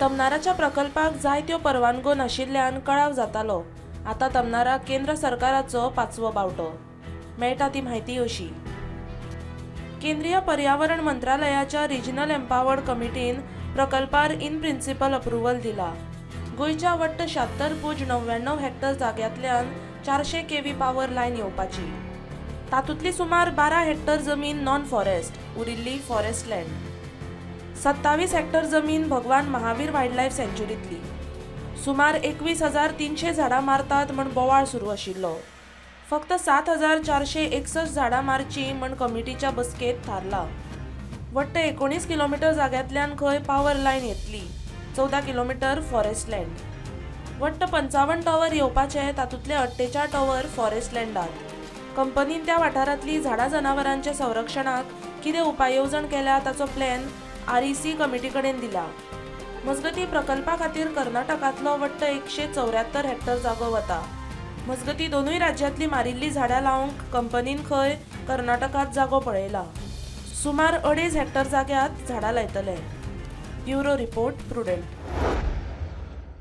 तमनाराच्या प्रकल्पाक जायत्यो परवानगो नाशिल्ल्यान कळाव जातालो. आतां तमनाराक केंद्र सरकाराचो पांचवो बावटो. मेळटा ती म्हायती अशी: केंद्रीय पर्यावरण मंत्रालयाच्या रिजनल एम्पावर्ड कमिटीन प्रकल्पार इन प्रिन्सिपल अप्रुव्हल दिला. गोंयच्या वट्ट 76.99 हेक्टर जाग्यांतल्यान 400 केव्ही पॉवर लायन येवपाची. तातूंतली सुमार 12 हेक्टर जमीन नॉन फॉरेस्ट, उरिल्ली फॉरेस्ट लँड. 27 हेक्टर जमीन भगवान महावीर वायल्ड लायफ सँच्युरीतली. सुमार 21,300 झाडां मारतात म्हण बोवाळ सुरू आशिल्लो. फक्त 7461 झाडां मारचीं म्हण कमिटीच्या बसकेंत थारलां. वट्ट 19 किलोमिटर जाग्यांतल्यान खंय पावर लायन येतली. 14 किलोमिटर फॉरेस्ट लँड. वट्ट 55 टॉवर येवपाचे. तातूंतले 48 टॉवर फॉरेस्ट लँडात. कंपनीन त्या वाठारांतली झाडां जनावरांच्या संरक्षणाक कितें उपाय येवजण केल्या, ताचो प्लॅन आरईसी कमिटी कडेन दिला. मजगतीं, प्रकल्पा खातीर कर्नाटकांतलो वट्ट 174 हेक्टर जागो वता. मजगतीं, दोनूय राज्यांतली मारिल्लीं झाडां लावंक कंपनीन खंय कर्नाटकांत जागो पळयला. सुमार 2.5 हेक्टर जाग्यांत झाडां लायतले. Bureau report, prudent.